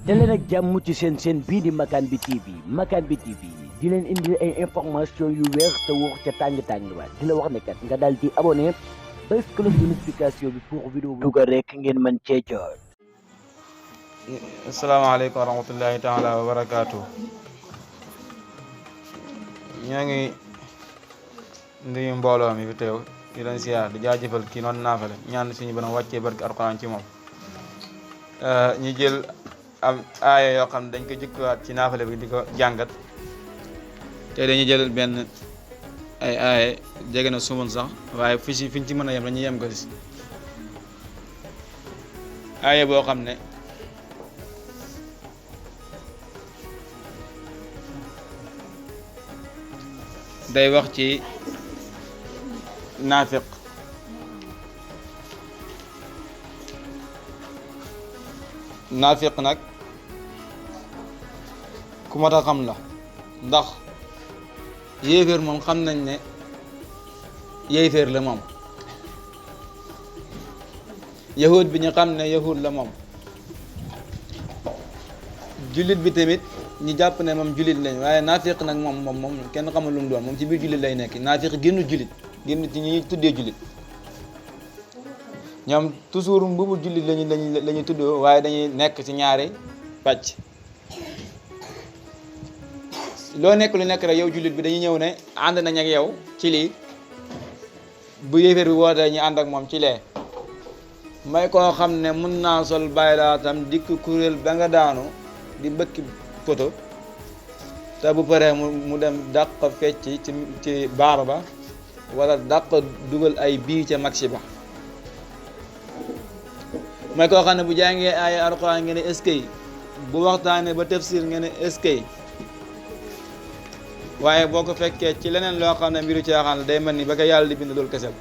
daleen ak jàmm ci seen bii di Makane bi TV Makane bi TV di leen indi ay information yu wér te wóor ca tàng-tàng ba di la wax ne kat nga daal di abonné bés cloche de notification bi pour vidéo bu dugal rek ngeen mën cee jot. asalaamaaleykum wa rahmatullahi taala wa barakaatu. ñoo ngi nuyu mbooloo mi fi teew di leen siyaar di jaajëfal kii noonu naafale ñaan suñu borom wàccee barke alxuraan ci moom. ñu jël am aaya yoo xam ne dañ ko jëkkuwaat ci naafale bi di ko jàngat te dañuy jël benn ay aaya jege na sumun sax waaye fiñ ci mën a yem dañuy yem ko si aaya boo xam ne day wax ci naafiq nag ku mat a xam la ndax yéeféer moom xam nañ ne yéeféer la moom yahud bi ñu xam ne yahud la moom jullit bi tamit ñu jàpp ne moom jullit lañ waaye naafiq nag moom kenn xamul lu mu doon moom ci biir jullit lay nekk naafiq génnu jullit génn ci ñuy tuddee jullit ñoom toujours mbubu jullit la ñuy tuddoo waaye dañuy nekk ci ñaari pàcc loo nekk lu nekk rek yow jullit bi dañuy ñëw ne ànd nañ ak yow ci lii bu yéeféer bi wootee ñu ànd ak moom ci lee may koo xam ne mun naa sol bàyyi laa tam dikk kuréel ba nga daanu di mbëkki poto te bu paree mu dem dàq fecc ci baar ba wala dàq dugal ay bii ca maxi ba may koo xam ne bu jàngee ay alxuraan ngeen ne eskay bu waxtaanee ba tafsir ngeen ne eskay waaye boo ko fekkee ci leneen loo xam ne mbiru caaxaan la day mel ni ba ko yàlla di bind loolu kese la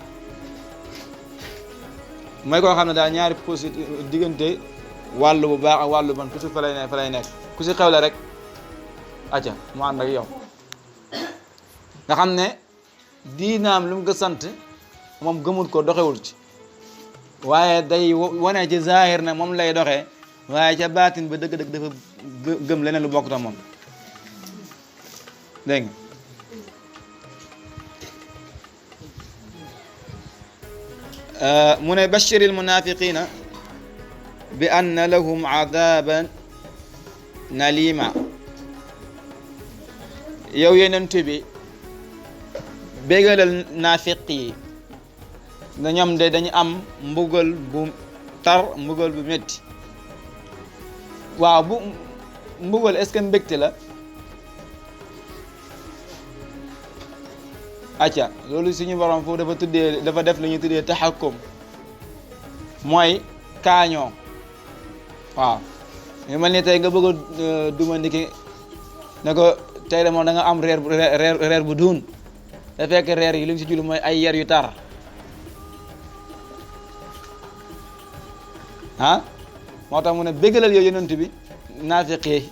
may koo xam ne daal ñaari posi diggante wàllu bu baax ak wàllu ban toujours fa lay nekk ku si xewle rek acca mu ànd ak yow nga xam ne diinaam lu mu ko sant moom gëmul ko doxewul ci waaye day wane ci zahir ne moom lay doxee waaye ca baatin ba dëgg-dëgg dafa gëm leneen lu bokkut ak moom dégg nga mu ne bashiril munafiqina bi anna lahum adaban nalima yow yonent bi bégalal naafiq yi na ñoom de dañu am mbugal bu tar mbugal bu métti waaw bu mbugal est-ce que mbégte la acca loolu suñu borom foofu dafa def lu ñuy tuddee taxakkum mooy kaañoo waaw yu mel ni tey nga bëgg a duma ndiki ne ko tey de moom da nga am reer bu duun da fekk reer yi li mu si julu mooy ay yer yu tar moo tax mu ne bégalal yow yonent bi naafiqee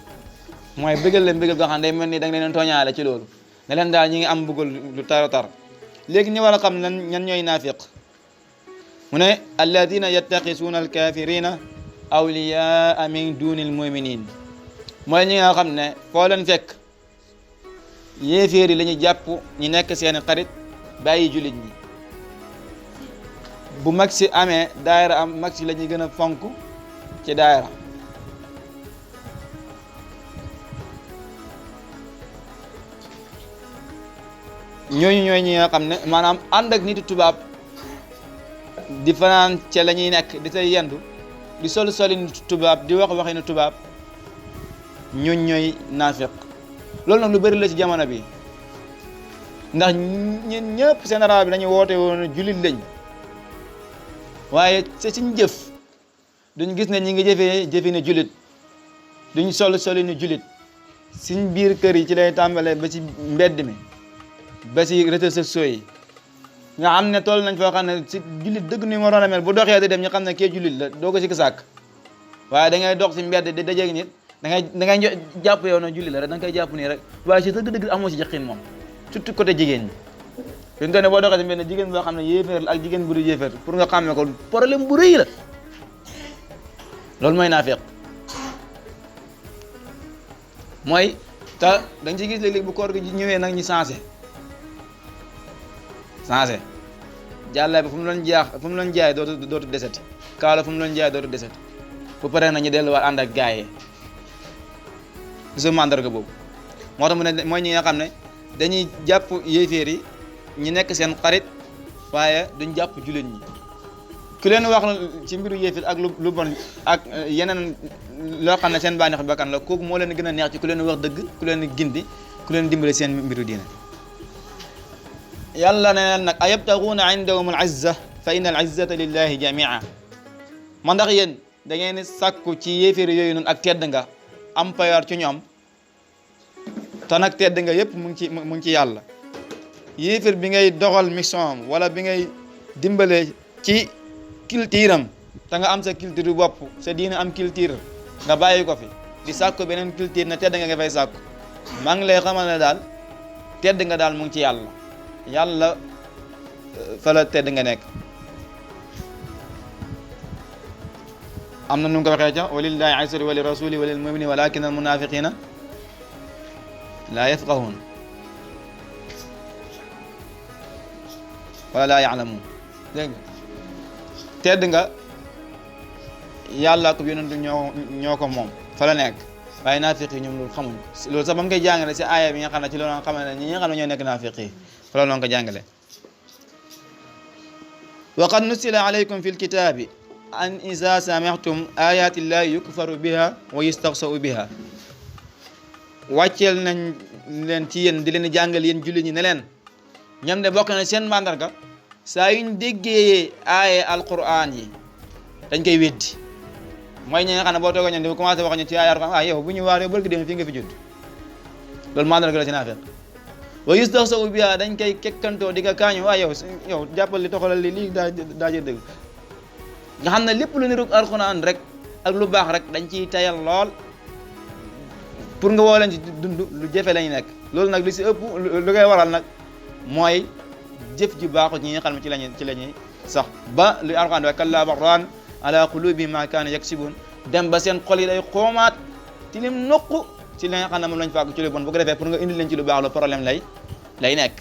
mooy bégal leen bégal goo xam ne day mel ni da nga leen tooñaale ci loolu ne leen daal ñi ngi am bëggal lu tar léegi ñu war a xam lan ñan ñooy naafiq mu ne alladina yattaqisuuna alkafirina awliyaa min dunil muminin mooy ñi nga xam ne foo leen fekk yéeféer yi la ñuy jàpp ñi nekk seeni xarit bàyyi jullit ñi bu mag si amee daayira am mag si la ñuy gën a fonk ci daayira ñooñu ñooy ñi nga xam ne maanaam ànd ak niti tubaab di fanaan ca la ñuy nekk di say yendu di soli niti tubaab di wax waxi ni tubaab ñooñ ñooy naafiq loolu nag lu bëri la ci jamono bi ndax ñun ñëpp général bi dañu woote woon jullit lañ waaye c'est suñ jëf duñ gis ne ñi ngi jëfee ne jullit duñ soli ni jullit suñ biir kër yi ci lay tàmbalee ba ci mbedd mi ba ci réseaux sociaux yi nga xam ne toll nañ foo xam ne si jullit dëgg ni mu waroon a mel bu doxee di dem ñu xam ne kee jullit la doo ko si sàkk waaye da ngay dox si mbedd di dajeeg nit da ngay jàpp yow na jullit la rek da nga koy jàpp nii rek waaye si dëgg-dëgg amoo si yaqin moom surtout côté jigéen ñi fi mu toll nii boo doxee si benn jigéen boo xam ne yéeféer la ak jigéen bu du yéeféer pour nga xàmmee ko problème bu rëy la loolu mooy naafiq mooy te da nga ciy gis léeg-léeg bu koor gi ñëwee nag ñu changé jàllaay bi fu mu doon jaay dootu deseti kaala fu mu doon jaay dootu deseti bu paree na ñu delluwaat ànd ak gaay yi gis mandarga boobu moo tax mu ne mooy ñi nga xam ne dañuy jàpp yéeféer yi ñi nekk seen xarit waaye duñ jàpp jullit ñi ku leen wax ci mbiru yéeféer ak lu bon ak yeneen loo xam ne seen bànneex bakkan la kooku moo leen gën a neex ci ku leen wax dëgg ku leen gindi ku leen dimbale seen mbiru diine yàlla ne leen nag ayabtaguuna indahum al izza fa inna al izzata lillahi jamia ma ndax yéen da ngeen sàkku ci yéeféer yooyu noonu ak tedd nga am payoor ci ñoom te nag tedd nga yëpp mu ngi ci yàlla yéeféer bi ngay doxal mission am wala bi ngay dimbale ci culture am te nga am sa culture bopp sa diine am culture nga bàyyi ko fi di sàkku beneen culture ne tedd nga fay sàkku maa ngi lay xamal ne daal tedd nga daal mu ngi ci yàlla fa la tedd nga nekk am na nu mu ko waxee ca walillahi izzatu wa li rasuli wa lil mu'minin walakin al munafiqina la yafqahun wala la ya'lamun dégg nga tedd nga yàlla ko yonentu ñoo ko moom fa la nekk waaye naafiq yi ñoom loolu xamuñ ko loolu sax ba mu koy jàngale si aaya bi nga xam ne ci loolu nga xam ne ñi nga xam ne ñoo nekk naafiq yi fa la noonu ko jàngale wa qad nusila alaykum fi lkitabi an iza samihtum ayati llahi yukfaru biha wa yustaxsau biha wàcceel nañ leen ci yéen di leen jàngal yéen jullit ñi ne leen ñoom de bokk na seen mandarga saa yuñ déggee aaya alquran yi dañ koy weddi mooy ñi nga xam ne boo toogee ñoom di commencé wax ñu ci aaya alquran yow bu ñu waaree bërki dem fii nga fi judd loolu mandarga la ci naafeq wa yustaxsau biha dañ koy kekkantoo di nga kaañu yow jàppal li toxalal lii daa jë dëgg nga xam ne lépp lu niru alquran rek ak lu baax rek dañ ciy tayal lool pour nga woo leen ci dund lu jafe lañ nekk loolu nag li si ëpp lu koy waral nag mooy jëf ji baaxut ñi nga xam ne ci lañuy sax ba lu alquran wa kalla barran ala qulubihim ma kaanu yaksibun dem ba seen xol yi day xoomaat ci lim noq ci li nga xam ne moom lañ fàgg ci lu bon bu ko defee pour nga indi leen ci lu baax lu problème lay nekk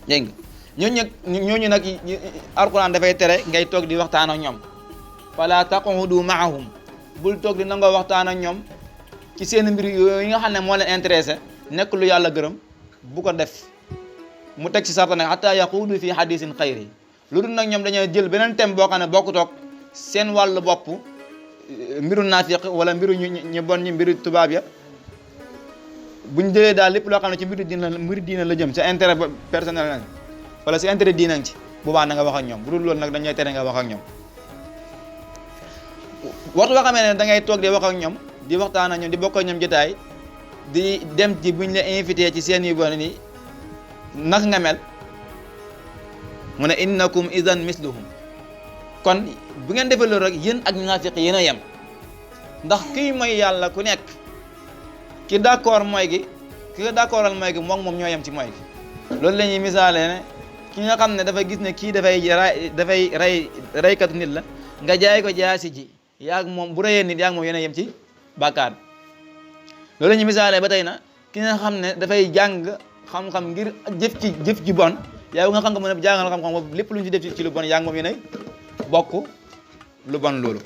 dégg nga ñooñu nag alquran dafay tere ngay toog di waxtaan ak ñoom fala taqudu maahum bul toog di nangoo waxtaan ak ñoom ci seen mbir yooyu nga xam ne moo leen intéressé nekk lu yàlla gërëm bu ko def mu teg ci sarta nag hatta yaquudu fi hadisin xayri lu dul nag ñoom dañoo jël beneen thème boo xam ne bokku toog seen wàllu bopp mbiru naafiq wala mbiru ñu bon ñi mbiru tubaab ya buñ jëlee daal lépp loo xam ne ci mbiru diina la jëm sa intérêt personnel nañ wala sa intérêt diina ci bu baax na nga wax ak ñoom bu dul loolu nag dañuy tere nga wax ak ñoom waxtu boo xamee ne da ngay toog di wax ak ñoom di waxtaan ak ñoom di bokk ak ñoom jotaay di dem ci buñ la invité ci seen yu bon ni naka nga mel mu ne innakum idan misluhum kon bu ngeen defee loolu rek yéen ak naafiq yéen a yem ndax kii mooy yàlla ku nekk ki d'accord mooy gi ki d'accordal mooy gi moom ñoo yem ci mooy gi loolu la ñuy misaale ne ki nga xam ne dafa gis ne kii dafay reykatu nit la nga jaay ko jaasi ji yaag moom bu reyee nit yaag moom yéen a yem ci bàkkaar loolu la ñuy misaale ba tey na ki nga xam ne dafay jàng xam-xam ngir jëf ji bon yaa nga xam nga mën a jàngal xam-xam boobu lépp lu ñu ci def ci lu bon yaa ngi moom yéen a bokk lu bon loolu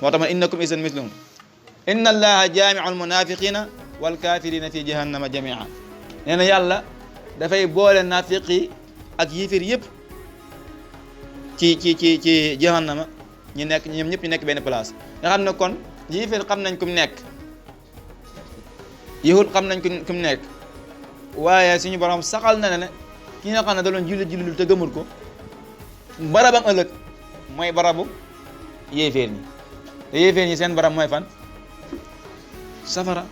moo tax ma innakum isan mislum inna allaha jaamiu almunafiqina walkafirina fi jahannama jamia nee na yàlla dafay boole nafiqi ak yéeféer yëpp ci jahannama ñu nekk ñoom ñëpp ñu nekk benn place nga xam ne kon yéeféer xam nañ ku mu nekk yahud xam nañ ku mu nekk waaye suñu borom saxal na ne ki nga xam ne da doon julli te gëmul ko barabam ëllëg mooy barabu yéeféer ñi te yéeféer ñi seen barab mooy fan safara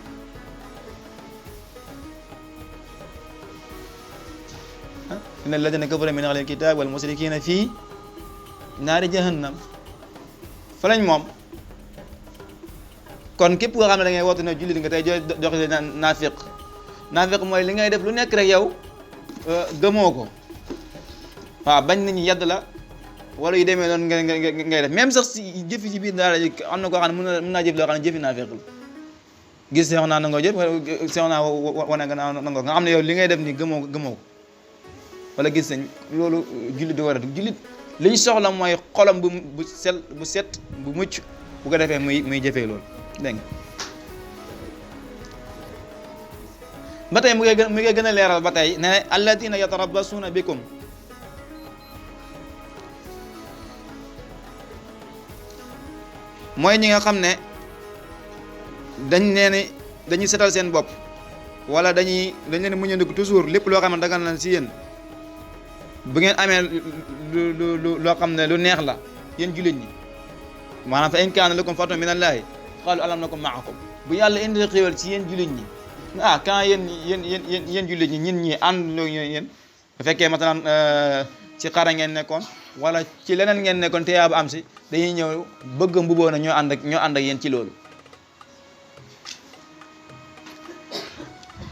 inna alladina kafaru min ahlil kitab wal musrikina fii naari jahannam fa lañ moom kon képp koo xam ne da ngay woote ne jullit nga tey joxe naafiq mooy li ngay def lu nekk rek yow gëmoo ko waaw bañ nit ñi yedd la wala yu demee noonu ngay def même sax si jëfi ci biir daara ji am na koo xam ne mën naa jëf loo xam ne jëfi naafiq la gis seex naa nangoo jël wala seex naa wane nga nangoo nga xam ne yow li ngay def nii gëmoo wala gis nañ loolu jullit di war a jullit li ñu soxla mooy xolam bu set bu mucc bu ko defee muy jëfee loolu dégg nga ba tey mu ngi gën a leeral ba tey ne alladina yatarabbasuuna bikum mooy ñi nga xam ne dañuy setal seen bopp wala dañ leen muñandiku toujours lépp loo xam ne dagal na si yéen bu ngeen amee loo xam ne lu neex la yéen jullit ñi maanaam fa in kaana lakum fatun min allaahi qaalu alam nakum maakum bu yàlla indi xéewal ci yéen jullit ñi quand yéen jullit ñi ñin ñi ànd loo yéen bu fekkee masalan ci xara ngeen nekkoon wala ci leneen ngeen nekkoon te yaa ba am si dañuy ñëw bëgg mbuboo na ñoo ànd ak yéen ci loolu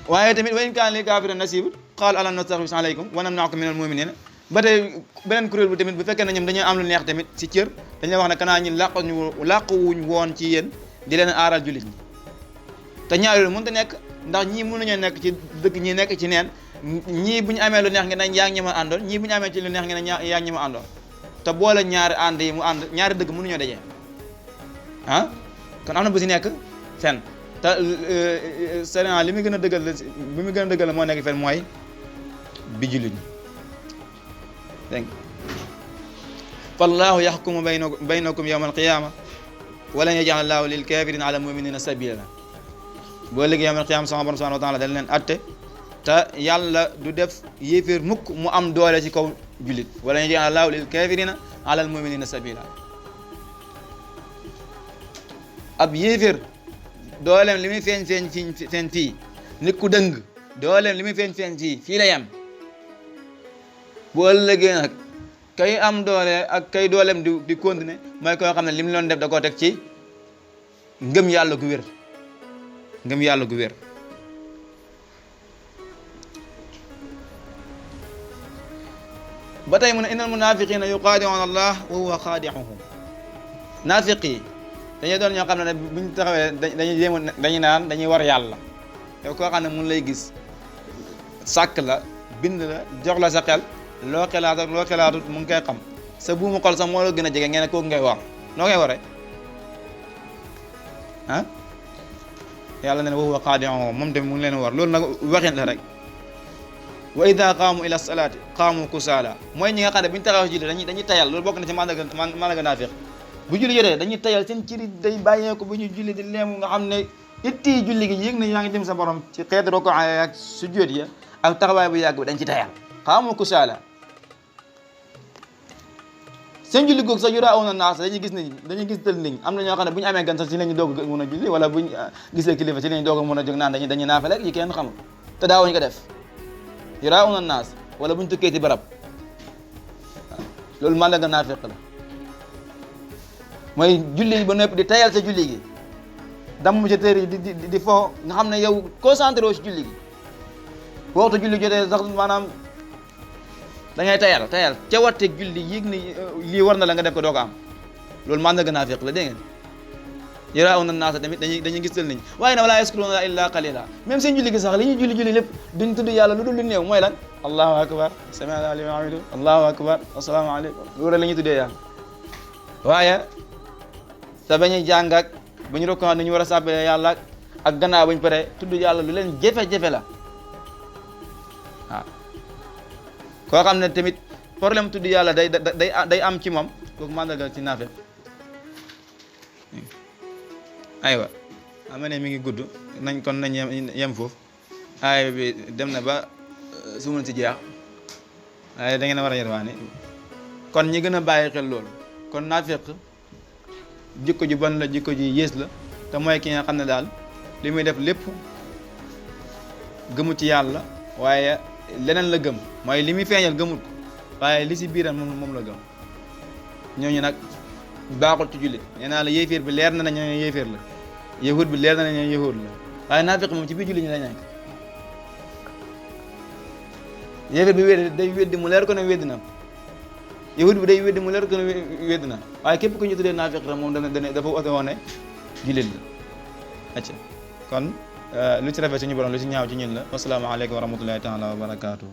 waaye tamit wa in kaana lil kaafiriina nasiibun qaalu alam nastaxlis aleykum wa namna'akum minal mu'miniina ba tey beneen kuréel bu tamit bu fekkee ne ñoom dañoo am lu neex tamit si cër dañ lay wax ne kanaa ñun làquwuñ woon ci yéen di leen aaral jullit ñi te ñaar yooyu mënut a nekk ndax ñii mën nañoo nekk ci dëkk ñii nekk ci neen ñii bu ñu amee lu neex ngeen nañ yaa ngi ñi ma àndoon ñii bu ñu amee ci lu neex ngeen nañ yaa ngi ñi ma àndoon te boole ñaari ànd yi mu ànd ñaari dëgg mënuñoo dajee kon am na bu si nekk fen te sariya li muy gën a dëggal bi muy gën a dëggal moo nekk fen mooy bi jullit ñi dégg nga fallahu yaxkumu baynakum yawma alqiyama walan yaj'ala allahu lil kafirina ala muminina sabila boo léegi yawma alqiyama sama borom subhanahu wa taala dañ leen atte te yàlla du def yéeféer mukk mu am doole ci kaw jullit walan yaj'ala allahu lil kafirina ala al muminina sabila ab yéeféer dooleem li muy feeñ fii nit ku dëng dooleem li muy feeñ fii la yem boo ëllëgee nag kay am doole ak kay dooleem di continuer mooy koo xam ne li mu doon def da koo teg ci ngëm yàlla gu wér ba tey mu ne innal munafiqina yuqaadi'una allah wa huwa xaadi'uhum naafiq yi dañuy doon ñoo xam ne bu ñu taxawee dañuy naan dañuy war yàlla yow koo xam ne mun lay gis sàkk la bind la jox la sa xel loo xelaat ak loo xelaatut mu ngi koy xam sa buumu xol sax moo la gën a jege ngeen ne kooku ngay war noo koy waree yàlla ne wa huwa xaadi'uhum moom tamit mu ngi leen war loolu nag waxin la rek wa ida qaamu ila salaati qaamu kusaala mooy ñi nga xam ne bu ñu taxaw ci julli dañuy tayal loolu bokk na ci maanaam naafiq bu julli jotee dañuy tayal seen ciri day bàyyeeko bu ñu julli di leemu nga xam ne itti julli gi yëg na yaa ngi jëm sa borom ci xeetu roko ak sujjóot ya ak taxawaay bu yàgg bi dañ ci tayal qaamu kusaala seen julli googu sax yuraa'uuna naas dañuy gis tël nit ñi am na ñoo xam ne bu ñu amee gan sax ci lañu doog mën a julli wala bu ñu gisee kilifa ci lañu doog mën a jóg naan dañuy naafale yi kenn xamul te daawuñu ko def yuraa'uuna naas wala bu ñu tukkee ci barab loolu màndarga naafiq la mooy julli ba noppi di tayal sa julli gi damm ci tër yi di foo nga xam ne yow concentré woo ci julli gi waxtu julli jotee sax maanaam da ngay tayal ca watteeg julli yéeg ni lii war na la nga def ko doo ko am loolu màndarga naafiq la dégg ngeen yuraa'uuna naasa tamit dañuy gis tël nit ñi waaye nag wala yaskuruuna illa qalila même seen julli gi sax li ñuy julli lépp duñ tudd yàlla lu dul lu néew mooy lan allahu akbar sami Allahu liman hamidah allahu akbar assalaamu aleykum loolu la ñuy tuddee yàlla waaye te bañuy jàng ak bu ñu rokkoon ni ñu war a sàbbale yàlla ak gannaaw bu ñu paree tudd yàlla lu leen jafe-jafe la waaw koo xam ne tamit problème tudd yàlla day am ci moom kooku mandarga ci naafeq aywa ama ne mi ngi gudd nañ yem foofu aaya bi dem na ba su mun si jeex waaye da ngeen a war a yerwaani kon ñi gën a bàyyi xel loolu kon naafeq jikko ju bon la jikko ju yées la te mooy ki nga xam ne daal li muy def lépp gëmu ci yàlla waaye leneen la gëm mooy li muy feeñal gëmut ko waaye li si biiram moom la gëm ñooñu nag baaxul ci jullit nee naa la yéeféer bi leer na ne ñoo yéeféer la yahud bi leer na ne ñoo yahud la waaye naafiq moom ci biir jullit ñi la nekk yéeféer bi day weddi mu leer ko ne weddi na yahud bi day weddi mu leer ko ne weddi na waaye képp ku ñu tuddee naafiq rek moom dafa oto woon ne jullit la acca kon lu ci rafet suñu borom lu ci ñaaw ci ñun la wasalaamaaleykum wa rahmatullahi taala wa barakaatu.